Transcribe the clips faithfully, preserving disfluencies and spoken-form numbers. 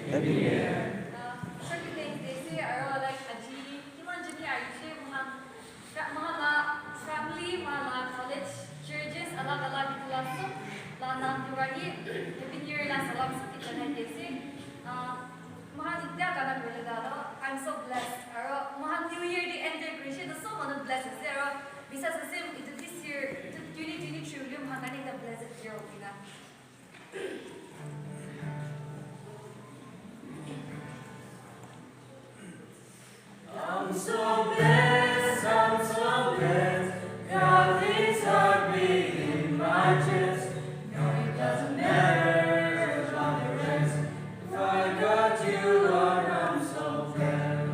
Happy New Year. Uh, circulating this year, aro like aji, kiman jini aji, mahan, ka-, mahan la family, mahan la college, churches, alak alak itu la so, la nam diwali, Happy New Year la salam so, kita na desi. Uh, mahan itya kana gula dalo, I'm so blessed. Aro mahan New Year di enter kuri shi, the so mahan blessed ase, aro bisa ase, itu this year, itu twenty twenty-three, mahan kani the blessed year of ina. I'm so blessed, I'm so blessed. God is heartbeat in my chest. No, it doesn't matter about the rest. If I got you, Lord, I'm so blessed.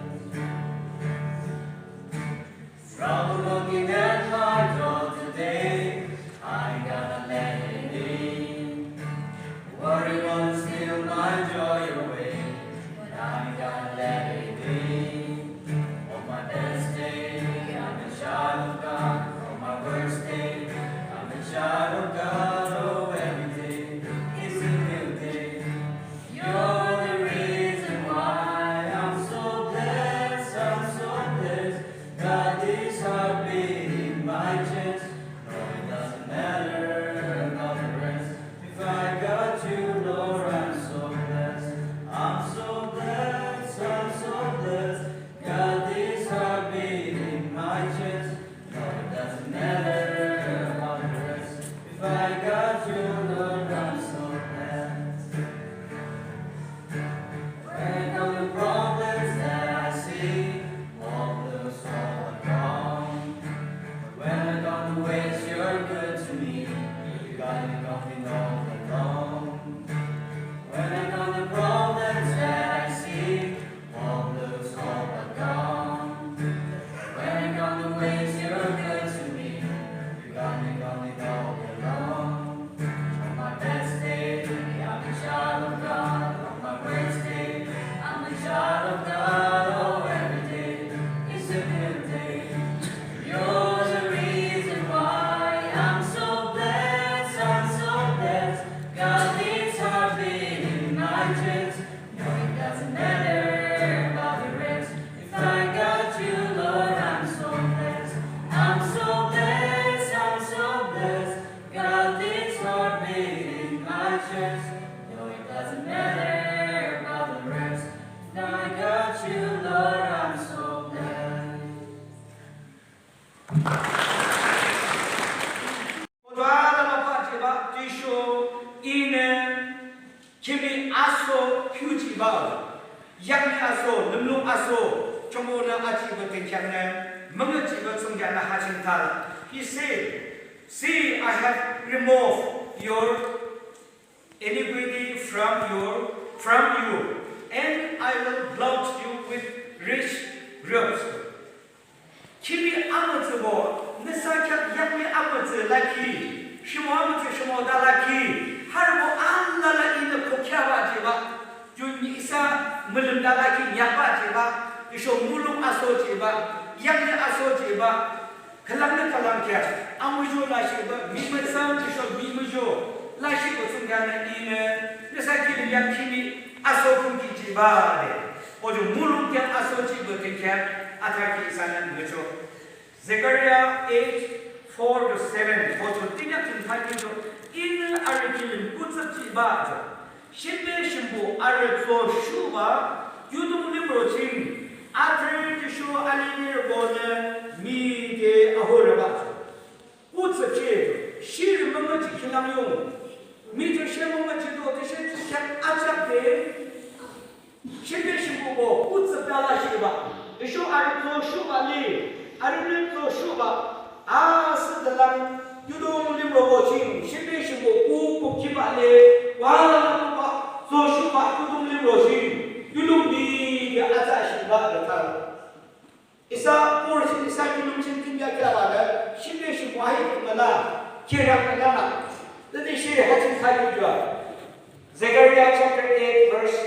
Trouble knocking at my door today, I gotta let it in. Worry won't steal my joy away, but I gotta let it in. On my best day, I'm a child of God. On my worst day, I'm a child of God. Oh, every day is a new day. You're the reason why I'm so blessed, I'm so blessed. God is heartbeat in my chest. No, it doesn't matter about the rest. If I got you, Lord, I'm so blessed. I'm so blessed, I'm so blessed. God is heartbeat in my chest. No, it doesn't matter about the rest. If I got you, Lord, I'm so blessed. When all the problems that I see, all the sorrow are gone. When I count the ways you're good to me, you got me going all along. When I count the problems that I see, all those hope are gone. When I count the ways you're good to me, you got me going all along. On my best day, I'm a child of God. On my worst day, I'm a child of God. Oh, every day is a new day. You're the reason why I'm so blessed, I'm so blessed. God is heartbeat in my chest. No, it doesn't matter about the rest. If I got you, Lord, I'm so blessed. I'm so blessed, I'm so blessed. God is heartbeat in my chest. No, it doesn't matter about the rest. If I got you, Lord, I'm so blessed. Kuzhang alala pajihbah, tüsho inü khihni aso phuhjihbah, yakli aso, lümlung aso, chongonü ajihbah thsungkheaknü, müngühjihbah thsungkheaknü ha ching thalah. He said, "See, I have removed your iniquity from your, from you, and I will clothe you with rich robes." Khihni amütsübo, nüsa kheak yakli amütsü lakhi, rhimo amütsü rhimode lakhi, harübo alala inü khokheabah jihbah, ju isa mülümde lakhi yakbah jihbah, tüsho mulong aso jihbah, yakli aso jihbah, khülangnü khülang kheak, amuzho lashihbah, mihmüthsang tüsho mihmuzho lashihbah thsungkheaknü inü, nüsa kilim yakli khihni aso khungki jihbah de. O ju mulong kheak aso jihbah thsungkheak athakhi isanü ngüchoh. Zechariah eight, four to seven, o ju thüne thsungkheak ju, inü arü kilim kuthsüp jihbah ju. Shepü shepü arü tsoshuhbah, yudung limro ching, atrü tüsho aliberübonü mide ahorübah ju. Kuthsüpchih, shepü müngühjih khülang yung. Mide shepü müngühjihdo tüshe thsungkheak achakde, shepü shepübo kuthsüpde lashihbah. Tüsho arü tsoshuhbah le, arü le tsoshuhbah. Asühde lang yudung limrobo ching, shepü shepü kuthsüp jihbah le, wa la kuthsüpbah, tsoshuhbah yudung limro ching, yudung mide atsahshihbah de thalah. Isa portion, isa kilim ching thüne kheabah le, shepü shepü ahi kumala, kheak nala. Tütüshe ha ching thsungkheak ju. Zechariah chapter eight, verse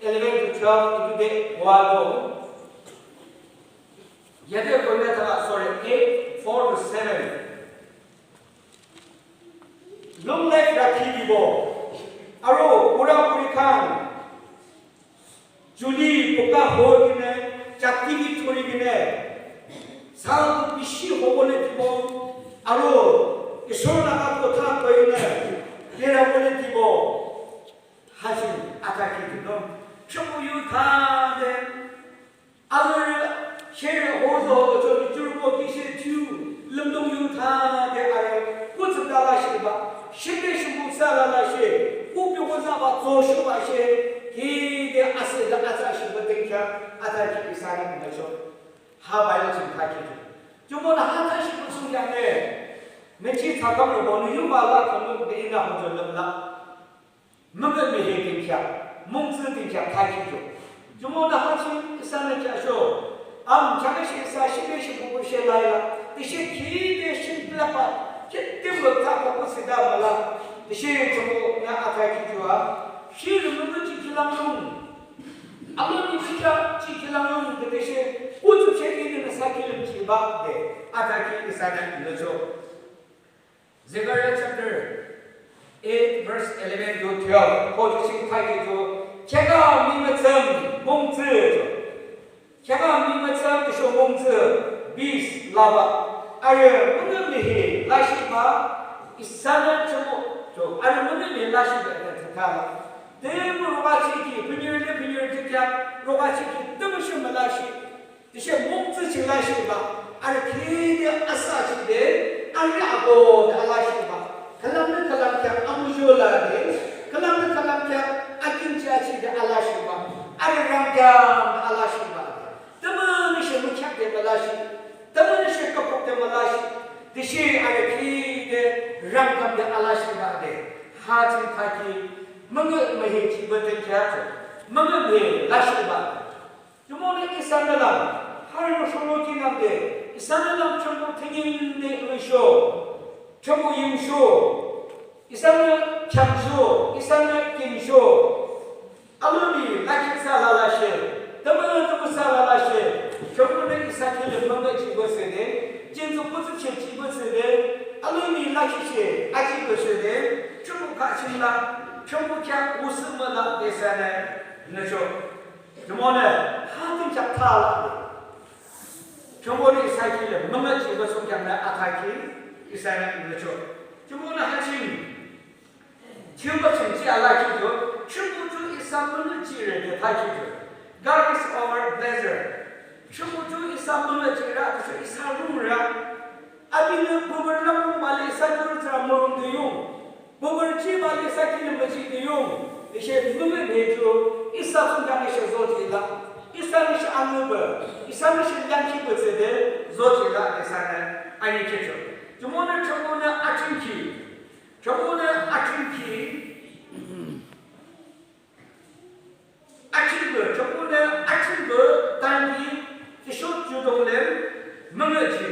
eleven to twelve, itu de wado. Yade kone thsübah, sorry, eight, four to seven. Long life rakhi dibo. Aro pura puri khan. Juli poka ho kine, chapter three kine, sa tu bishi hobo ne tibo, aro, Isor na ka kotha koi ne, tera bo ne tibo, hajin ata ki no, Thrünpuh yu tha de, aro, shere ho zo, cho ni jurbo ki she ju, lümdung yu tha de are, kutsuk da la she ba, shebe shimbu sa la la she, kupi ho za ba, zo shu ba she, ki de ase da ata she ba tengkya, ata ki isa na kina cho. Ha ba yo chim ta ki. Jumonü ha ta she ba sung ya ne. Mechi ta kam lo bo nu yu ba la kam lo de ina ho jo lüm la. Mungü mihe tingkya, mungtsü tingkya thakhi ju. Jumonü ha ching isa nü kya sho. Am chang shi isa shibe shi bubu she lai la. Tishe ki de shin plapa. Ki timbo ta ko ku sida mala. Tishe jumonü athakhi ju ha. Shi lu mungü chi kilang lung. Alo ni chi kya chi kilang lung. Tishe utu she ki de sa ki lung chi ba de. Athakhi isa nü lo cho. Zechariah chapter eight verse eleven to twelve. Ko ju sing thai ke ju, khyaka mi mütsüm mungtsü ju. Khyaka mi mütsüm sho mungtsü, beast laba. Are mungü mihi lashiba, isanü ju, ju. Are mungü mihi lashiba, de thakala. Te mu roka chiki, pinir le pinir tikya, roka chiki, tumu shi malashi. Tishe mungtsü ching lashiba, arü khide asa chide, arü abo de alashiba. Khülang de khülang kya amujo la de, khülang de khülang kya akin cha chide alashiba. Arü rang kya de alashiba. Tümü nishe mükyak de malashi, tümü nishe kapuk de malashi. Tishe arü khide rang kam de alashiba de. Ha ching thaki, mungü mihi chiba de kya cho, mungü mihi lashiba. Jumonü isanü lang, harü sholo kinang de, isanü lang Thrünpuh thüning de lusho, Thrünpuh yimsho, isanü kyangsho, isanü kinsho, aluni lakhi sa lalashe, tümü tümü sa lalashe, Thrünpuhnü isa kilim mangü chibo sede, jinsu kutsü che chibo sede, aluni lakhi she achibo sede, Thrünpuh kaching la, Thrünpuh kya usü müla de sanü, nücho. Jumonü, ha tümü chak thala. Jumonü isa kilim, mangü chibo sung kya na athaki, isa na nücho. Jumonü ha ching, chiuba ching chi alaki jo, Thrünpuh ju isa mangü chire de thaki jo. God is our pleasure. Thrünpuh ju isa mangü chira, ju isa rungra. Abinü bubur na bubale isa ju zra murung de yung. Bubur chiba le isa kilim baji de yung, ishe mungü ne ju, isa sung kya ne she zoji la, isa ne she angu ba, isa ne she langki ba zede, zoji la, isa ne, ani kecho. Jumonü Thrünpuhnü athingki, Thrünpuhnü athingki, Athingbe, Thrünpuhnü athingbe tanki, tüsho judong lem, mangüji.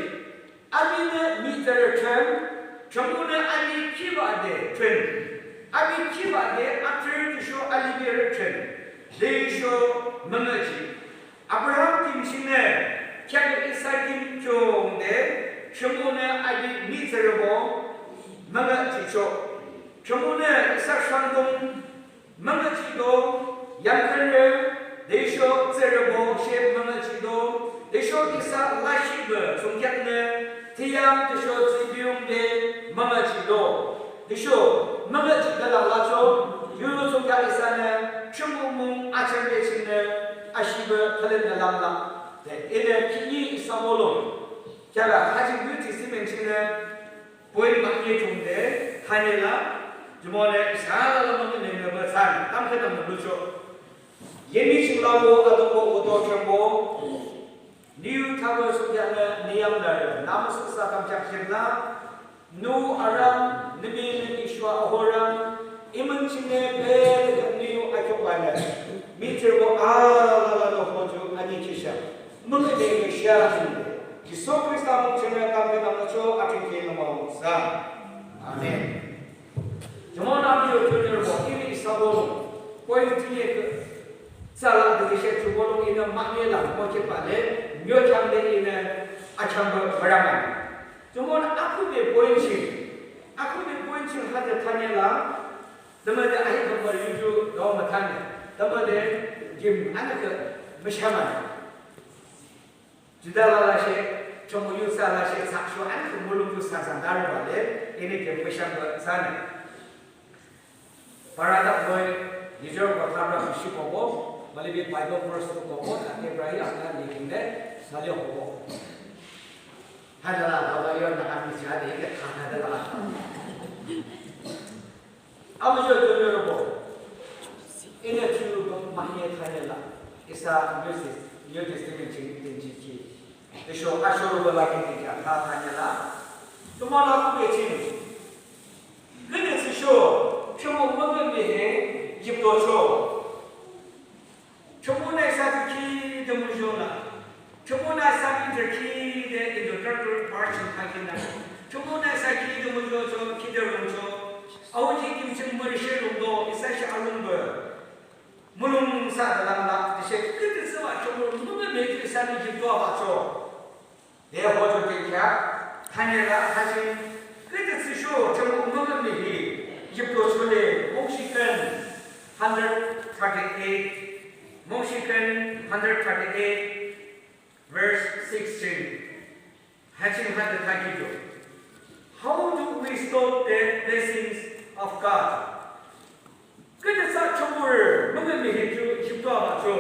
Abinü mihtsürü thrün, Thrünpuhnü abi kiba de thrün. Abi kiba de athrü tüsho aliberü thrün. Tüsho mangüji. Abraham kim chingnü, kheakü Isak kim khiungde, Thrünpuhnü abi mihtsürübo, mangüji cho. Thrünpuhnü Isak sangdung, mangüji do, yamkhünrü, tüsho tsührübo she mangüji do, tüsho isa lashibe thsungkheaknü, thiyam tüsho tsübiungde mangüji do. Tüsho mangüji khülang lacho, yulu thsungkheak isanü, Thrünpuh mung achangbe chingnü, ashibe khülen de lamla. De, ine kini isa bolung. Kheakü hajing yuti simen chingnü, Point mahne chungde, thani la, jumonü isa la mangü nengre ba tsan, tamkhüntamnü lucho. Yemi ching labo, adobo, odo changbo, niu thabo sukyanü, niyam dare, namusu sa tamchak shimla, nu aram, nimi nini shwa ahoram, imün chingnü, be, niu akyok banü, mihtsürübo, ala, la, la, no, hoju, ani chisha. Mungde nü shia. Jisu Khrista mung chingnü tamkhüntamnücho athünkhi nü mung sa. Amen. Jumonü yo junior bo, ini isa bolung. Point three ke. Sala de she ju bolung ini mahne la, mo ke pale, nyo chang de ini achang bo maraman. Jumonü aku de point ching. Aku de point ching ha de thani la. Dama de ahi kamar yuju do matanya. Tümüde kim anüke müshaman. Juda lalashe, chomo yusa lashe, saksho anüke mulung yusa sandarübale, ini kim müshaman sane. Paradak loi, nijor kothabra bishi kobo, malibi Bible verse to kobo, ake brai akla likinde, sali hobo. Hadala, baba yo na kami siya de, ike hadala. Amujo junior bo. Ene chu mahye thanyela. Isa New Tes-, New Testament ching tenji ki. Isho asho ro la ki ki ka thanyela. Tuma la ku ke ching. Kene si sho. Chomo mama me he. Yipto cho. Chomo na isa ki de mujona. Chomo na isa ki de ki de introductory portion thakina. Chomo na isa ki de mujo cho, ki de rung cho. Awo ji kim ching mari she rung do, isa she arung be. Mulung sa da lang la, de she ki de sa wa chomo mama me de isa ni ji do ba cho. Therefore, to take care, thanyela, thachin, kete tsisho, chamo, mama mihi, yipto chole, Mongshikan hundred thirty-eight, Mongshikan hundred thirty-eight, verse sixteen. Hachin hande thakijo. How do we stop the blessings of God? Kete sa chobor, mama mihi ju jipto abacho.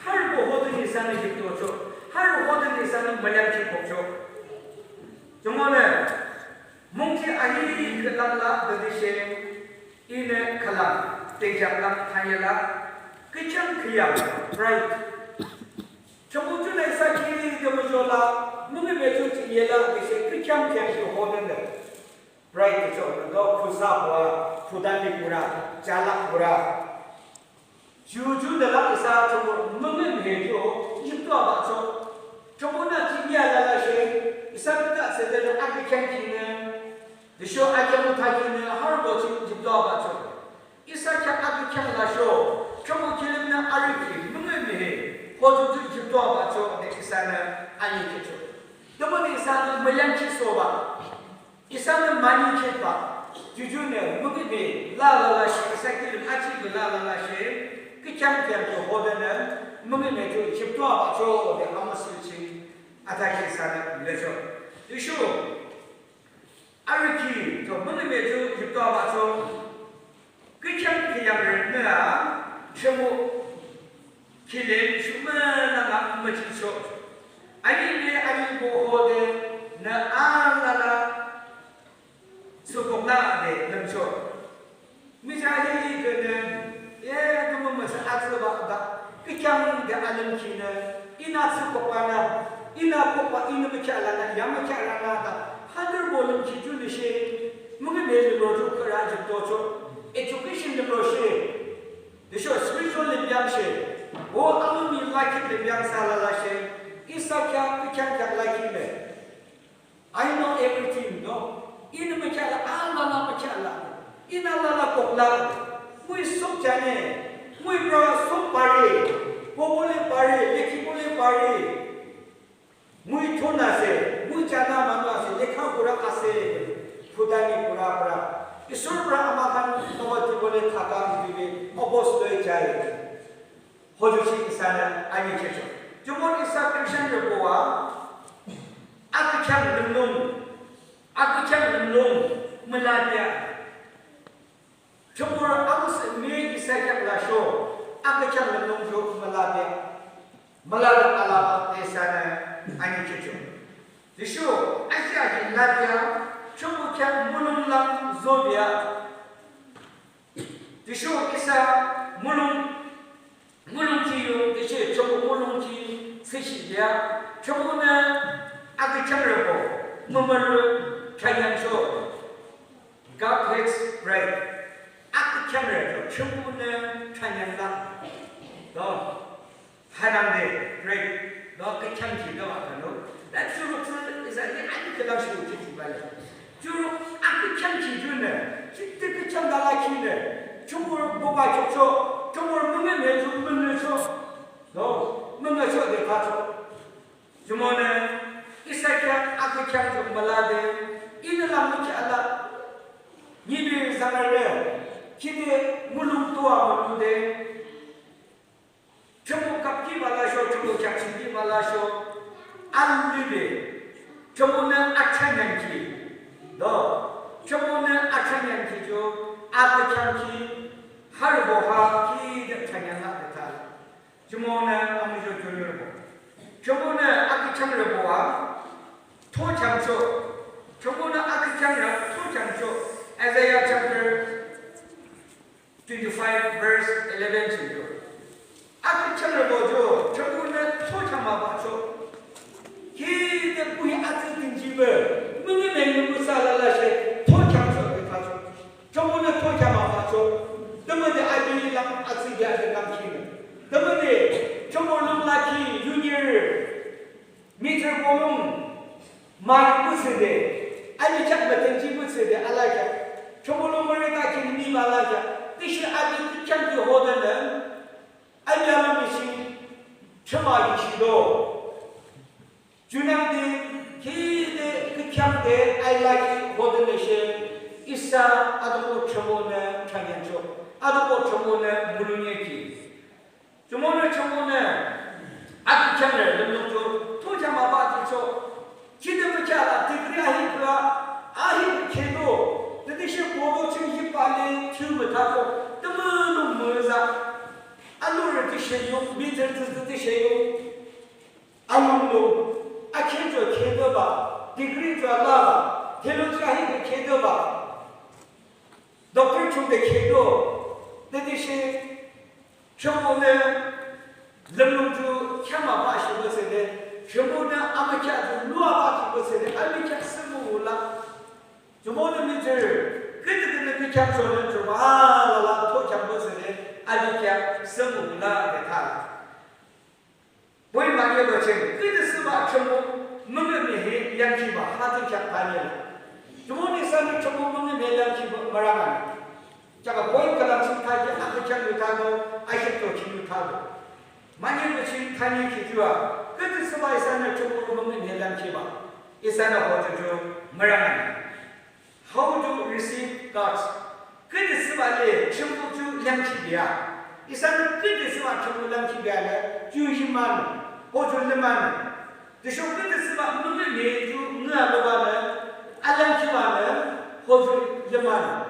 Har ko hoden isane jipto cho. Har ko hoden isane malyam chipok cho. Jomone, mungji ahi kelang la dadishe, ine kelang, tejak lang thanyela, kechang keyang, pride. Chomo ju na isa ki de mujola, mama mihi ju chiyela, dishe kechang keyang cho hoden de. Pride ke chok, no, khusa hua, khudani pura, chalak pura. Juju de la isa chomo mama mihi ju, jipto abacho. Chomo na chimia la la she, isa kita se de la agi khyang kine. Disho agi mu thagi ne, har bo chim jipto abacho. Isa khyang agi khyang la sho, chomo kilim na ariki, mama mihi, ho ju ju jipto abacho, de isa na, ani kecho. Tamo de isa na, malyang chi so ba. Isa ne mani chit ba, juju ne, mama mihi, la la la shi, isa kilim achi la la la shi, kechang keyang cho hoden ne, mama mihi ju jipto abacho, de ama sil chi, ata ki isa ne, lecho. Disho, ariki, to mama mihi ju jipto abacho, kechang keyang re ne a, chomo, kilim shume na ma machi cho. Ani ne ani bo hoden ne a la la, Sukok na de lemcho. Mija hi ke ne, ye, kama masa atsa ba da. Kechang de alem ki ne, ina sukok ba na, ina kok ba ina mekya la na, ya mekya la na da. Hundred bo lem ki ju ne she, mama mihi lemro ju kara ju to cho. Education lemro she. Disho spiritual lemyang she. O alumi lakit lemyang sa la la she. Isa kya, kechang kya lakit le. I know everything, no? Ina mekya la, a la la mekya la. Ina la la kok la. Mui sok jane. Mui bra sok pare. Bobole pare, lekhi bole pare. Mui thona se, mui jana mano ase, lekha pura ase. Phudani pura pura. Isor pura ama khan mama dibole thaka dibe, obos loi jai. Hoju shi isa na ani checho. Jumon isa Christian yo kowa, akachang lulung, akachang lulung, melabia. Jumon amus mi isa kyak lasho, akachang lulung yo melabia. Melabia alaba isa na ani checho. Disho, ashi ashi labia, jumon kyak mulung lang zobia. Disho isa mulung, mulung ki yo, dishe chomo mulung ki sishi ya, chomo na akachang rebo, mamaru kanyan cho. God hates pride. Akachang rebo, chomo na kanyan la. Do. Hanangde, right? Do kachang chi do akano. Da churuk sü isa ni ani kadang shi uchi chi bale. Churuk akachang chi june. Chi te kachang da la chi ne. Chumur boba cho cho. Chumur munge me chu munge cho. Do, munge cho de ka cho. Jumone, isa kya akachang cho malade. Ina la mucha la. Nyibi zangare. Kide mulung tua mulude. Asho, alibe, Thrünpuhnü athrünyankhi, do, Thrünpuhnü athrünyankhi ju, akükheangkhi, harübo ha ki de thrünyang la de tha. Jumonü amuzho jurübo. Thrünpuhnü akükheangrübo a, thokheangcho. Thrünpuhnü akükheangrü thokheangcho. Isaiah chapter twenty-five verse eleven ching yo. Akükheangrübo ju, Thrünpuhnü thokheang mübahcho. Ki de kuhi atsü tinjibe, müngühmühi müsa lalashe, thokheangcho de thacho. Thrünpuhnü thokheang mübahcho. Tümüde abilang atsü ya de kamkhinü. Tümüde, Thrünpuh lung lakhi, yunirü. Mihtsürü bolung, mari müsüde, abichak müthenji müsüde, alakheah. Thrünpuh lung mürü takhi ni mala kheah. Tüshe abi kükheangkhi hodenü, abi alungkhi shi, thrüma kheshi do. Junangde, kide, kükheangde, alakhi hodenü she, isa, Atungpuh Thrünpuhnü thrünyancho, Atungpuh Thrünpuhnü mulongkhi. Jumonü Thrünpuhnü, akükheangrü lümlung ju, thokheang mübahjihcho. Khide mükheahla, degree ahi kua, ahi khedo, tütüshe boto ching yipale, thiyu müthako, tümülung müza. Alurü tüshe yung, mihtsürü tüshe yung. Alunglu, akhejo khedo ba, degree ju alaba, theology ahi khedo ba. Doctor chungde khedo, tütüshe, Thrünpuhnü lümlung ju kheam mübahshihpü thsüde, Thrünpuhnü amükheah ju lua bahshihpü thsüde, amükheah thsümüla. Jumonü mihtsürü, küdükhühnü kükheam chonü ju ba alala thokheampü thsüde, amükheah thsümüla de tha. Boi manyaba ching, küde thsübah Thrünpuh müngühmühi leangkhiba, ha thsungkheak thale. Jumonü isanü Thrünpuh müngühmühi leangkhiba mürang ani. Jaka boi khülang ching thakhi, akükheang yu thado, ashepto ching yu thado. Manyaba ching thani khi ju a, küde thsübah isanü Thrünpuh müngühmühi leangkhiba. Isanü ho ju ju mürang ani. How to receive God's. Küde thsübah le Thrünpuh ju leangkhibe a. Isanü küde thsübah Thrünpuh leangkhibe a le, ju yimanü, ho ju lemanü. Tüsho küde thsübah müngühmühi ju ngüa lobanü, aleangkhibanü, ho ju lemanü.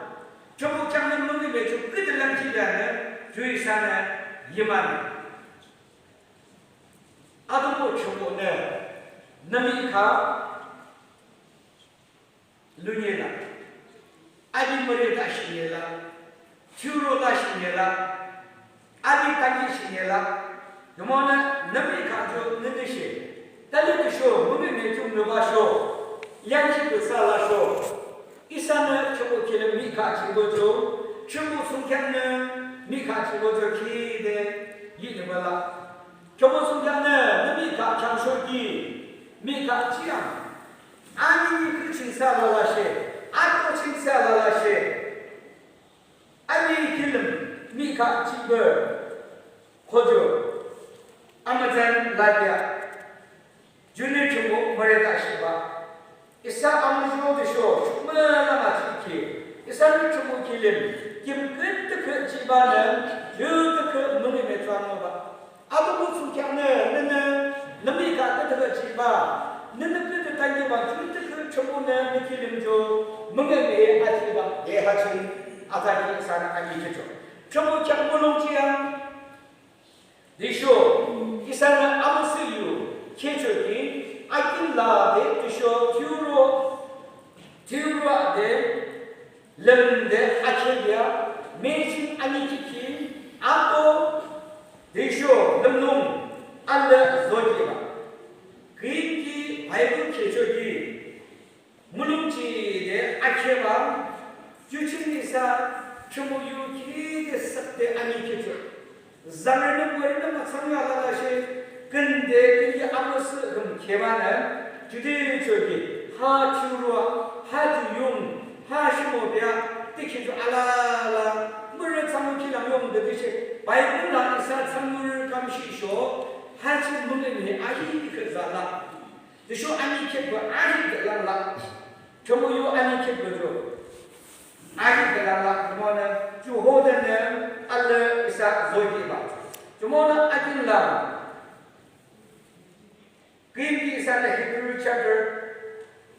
Thrünpuh kheaknü müngühmühi ju küde leangkhibe a le, ju isanü yimanü. Atungpuh Thrünpuhnü, nü mihkhah, lunyela, api mürü thashinyela, thiyuro thashinyela, api thakhi shinyela, jumonü nü mihkhah ju nü tüshe, thali tüsho, müngühmühi ju ngübasho, leangkhi thsülasho, isanü Thrünpuh kilim mihkhah ching bocho, Thrünpuh thsungkheaknü mihkhah ching bocho kide, yinibala. Thrünpuh thsungkheaknü nü mihkhah kheangsho ki, mihkhah chiang. Ani ni kü ching thsü lalashe, ato ching thsü lalashe. Ani kilim mihkhah ching bo, kojo. Amütsan lalia. Junü Thrünpuh mürü thashihbah. Isa amuzho tüsho, shukmü lama chikhi. Isanü Thrünpuh kilim, kim küdükhüh jihbanü, ju küdükhüh müngühmühi thsanobah. Atungpuh thsungkheaknü, nünü, nü mihkhah küdükhüh jihbah. Nünü küdükhüh thangkibah, ju küdükhüh Thrünpuhnü nü kilim ju, müngühmühi ajihbah, de ha ching, athakhi isanü anikhitchoh. Thrünpuh kheak mulong jihang, tüsho, isanü amüsüh yu, khechoki, akin la de, tüsho, thiyuro, thiyuro de, lümde, akheah, mechin anikhikhi, ato, tüsho, lümlung, alü zokhi la. Küyimki, Bible khechoki, mulongji de akheahbah, ju ching isa, Thrünpuh yu ki de sükde anikhitchoh. Zangrünü pürünü müthsangyu lalashe, künde künye amüsüh hüm kheahbanü, judüchoki, ha thiyuro, ha ju yung, ha shimo bea, tikhi ju alala, mürü thsangyukhi lang yung de tüshe, Bible la isa thsangyurü kamshisho, ha ching müngühmühi ahi khe zala. Tüsho anikhitbah ahi khe lang la. Thrünpuh yu anikhitbah ju. Ahi khe lang la, jumonü, ju hodenü, alü isa zokhi la. Jumonü akin la. Küyimki isanü Hebrew chapter,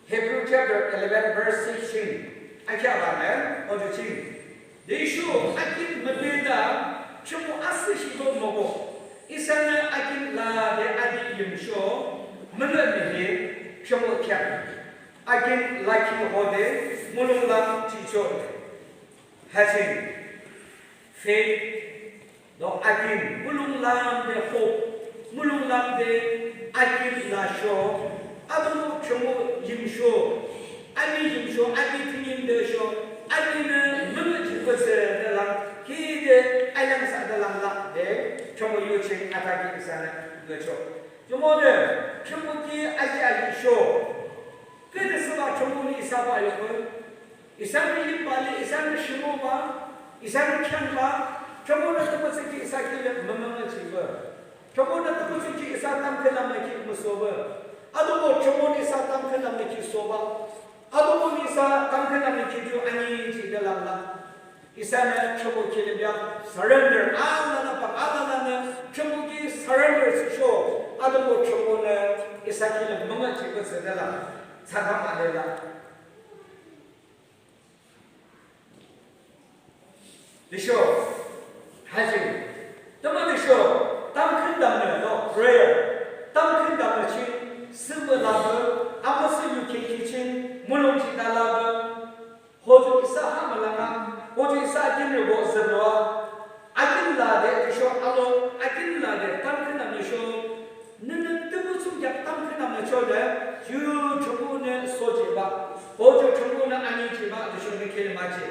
Hebrew chapter eleven verse six ching akheahbanü, o ju ching. Tüsho akin mübeda, Thrünpuh asühshihdo mübo. Isanü akin lade api yimsho, müngühmühi, Thrünpuh kheak. Akin lakhi hode, mulonglam jihchoh. Ha ching, faith, to akin, mulonglam de hope, mulonglam de akin lasho, ato Thrünpuh yimsho, api yimsho, api thüning de sho, apinü müngühjihpüsü de lang, hide ayangsa de lang la de, Thrünpuh yu ching athakhi isanü ngüchoh. Jumonü, Thrünpuh ki aji aji sho, küde thsübah Thrünpuhnü isa bah yukhu. Isanü yimbah le, isanü shimobah, isanü khiangbah, Thrünpuhnü tümütüsho isa kilim mümüngühjihbah. Thrünpuhnü tümütüsho isa tamkhüntamnü ki müsobah. Ato Thrünpuhnü isa tamkhüntamnü ki sobah. Ato isa tamkhüntamnü ki ju ani jihde lang la. Isanü Thrünpuh kilim yang surrender, alala pa, alalanü Thrünpuh ki surrender thsüsho. Ato Thrünpuhnü isa kilim mümüngühjihpüsü de lang. Thsakham alela. Tüsho, ha ching, tümütüsho, tamkhüntamnü, no, prayer, tamkhüntamnü ching, thsümü labah, amüsüh yu kheakhi ching, mulong jihde labah, hoju isa ha mülanga, hoju isa akinrübo züloa, akin lade tüsho alo, akin lade tamkhüntamnü sho, nünü tümü thsungkheak tamkhüntamnü chode, ju Thrünpuhnü sojihbah, hoju Thrünpuhnü anijihbah, tüsho nü kilim aji.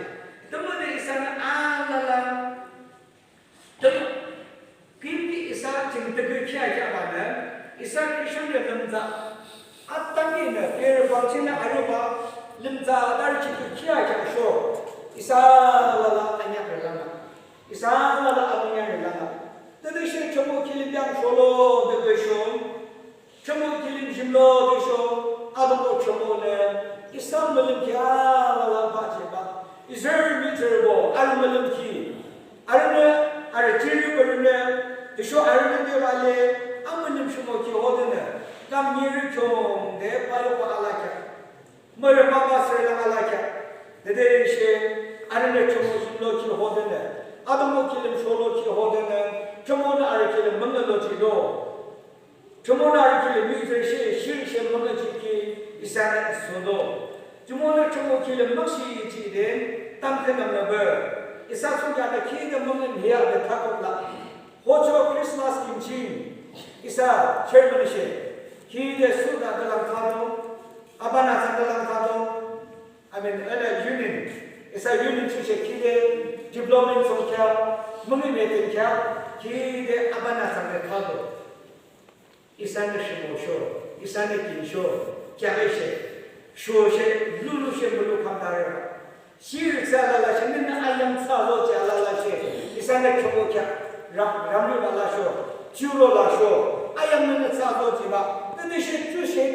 Tümüde isanü alala, tümü, kimki isa ching tüki kheahkheahbanü, isa Christian de lümtsah, atankinü, kiri bangchinü arübah, lümtsah darü ching kheahkheahsho, isa alala anyakrü langa. Isa alala amüyanrü langa. Tütüshe Thrünpuh kilim yang sholo de tüsho. Thrünpuh kilim jimlo tüsho. Ato Thrünpuhnü. Isa mülim ki alala bahjihbah. Israel mihtsürübo arü mülim ki. Arünü, arü jiriberünü. Tüsho arünü bebah le. Amülim shimo ki hodenü. Kam nyeri kyong de bayo ba alakheah. Mürü mama sürü lang alakheah. Tütüshe, arünü Thrünpuh jimlo ki hodenü. Ato kilim sholo ki hodenü. Thrünpuhnü arü kilim müngühlo jihdo. Thrünpuhnü arü kilim müthrüshe, shirishe müngühjihkhi isanü sodo. Jumonü Thrünpuh kilim makshe jihde, tamkhüntamnü be. Isa thsungkheaknü khide müngühmühi de thakopla. Hocho Christmas kim ching. Isa chairman she. Khide suda de lang thado. Abana thsangde lang thado. I mean, ene union. Isa union ching she khide development thsungkheak, müngühmühi thsungkheak, khide abana thsangde thado. Isanü shimosho, isanü kinsho, kheaküshe, shoshe, lulushe, mülu kamdare. Shiri thsü alalashe, nünü ayang thsü zoji alalashe, isanü Thrünpuh kheak, ram, ramri balasho, juro lasho, ayang nünü thsü zoji ba, tütüshe, jushe,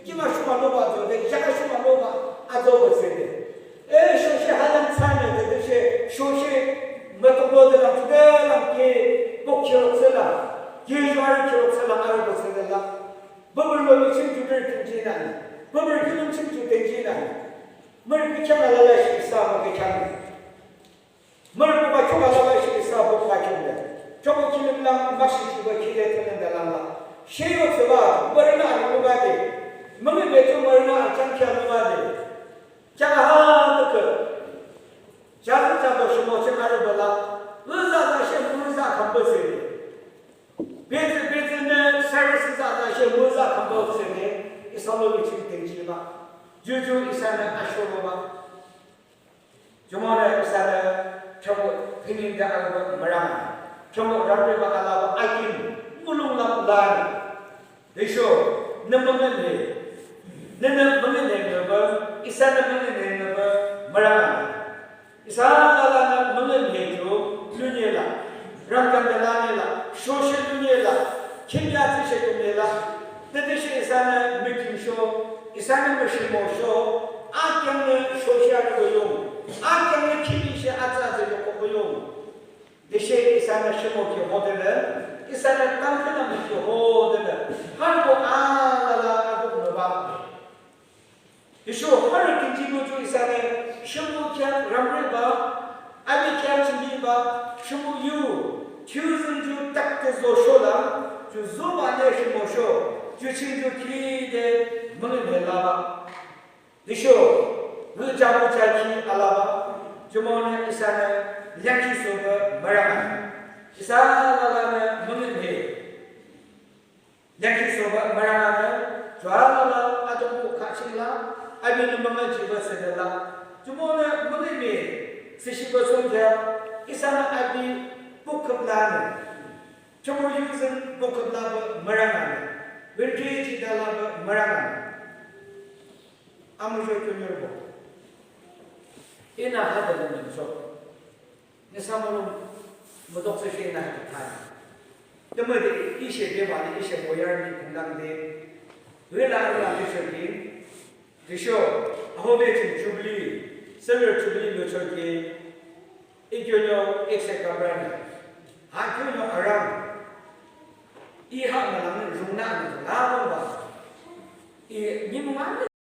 kima shuma loba zode, jaka shuma loba, azoba zode. E, shoshe, hayang thsünü, tütüshe, shoshe, mütoklo de lang, tüde lang, ke, bok kirok thsüla, ke, yuari kirok thsüla, arübo thsüla. Bubur lo mi ching ju bir tenji nani, bubur kilung ching ju tenji nani, mürü kükheam alalashe isa mükükheam. Mürü bukba kung alalashe isa bukba kung le. Thrünpuh kilim lang makshe jiba kide tünün de lang la. She yo thsüba, mürünü ani luba de. Müngi beto mürünü achang kia luba de. Kya ha tükü. Jazi jado shimo ching arübo la. Uza za she muza kambo se de. Bezi, bezi ne service za za she muza kambo se de. Isa lo mi ching tenji ba. Juju isanü ashoro ba. Jumonü isanü Thrünpuh thüninde arübo mürang. Thrünpuh ramriba alaba akin mulonglam lan. Tüsho nü müngühmühi. Nünü müngühmühi ngüba, isanü müngühmühi ngüba mürang. Isa alalanü müngühmühi ju lunye la. Rangkang de lane la, shoshe lunye la, kimya tsüshe lunye la, tütüshe isanü mükingsho, isanü müshimosho, akyamnü shoshe arübo yung, akyamnü kimishe atsü atsü yokoko yung. Tüshe isanü shimo ki hodenü, isanü tamkhüntamnü ki hodenü, harübo alala akuk nübah. Tüsho harü kinci ju isanü shimo kheak ramribah, api kheak chingkibah, shimo yu, thiyuzüng ju takte zosho lang, ju zobah le shimosho, ju ching ju kide müngühmühi labah. Tüsho, ngüjabo jaki alabah, jumonü isanü leangkhisoba müranga. Isa alalanü müngühmühi. Leangkhisoba müranga, ju alala adungbo khah ching la, apinü müngühjihbah thsüde la. Jumonü müngühmühi, thsüshihbah thsungkheak, isanü api bukhüp lanü. Jumonü yuzüng bukhüp labah müranga. Wüntre jihde labah müranga. Amuzho keoniorübo. Inü hade lümlümchoh. Nüsa mulong mutuksho she inü hade tha. Tümüde ishe bebah le ishe boyar ni kungdang de. Wela arüla tüsho ki. Tüsho, ahobe ching jubilee, silver jubilee lucho ki. Ikyo nyo ekse kamrani. Ha kyo nyo arang.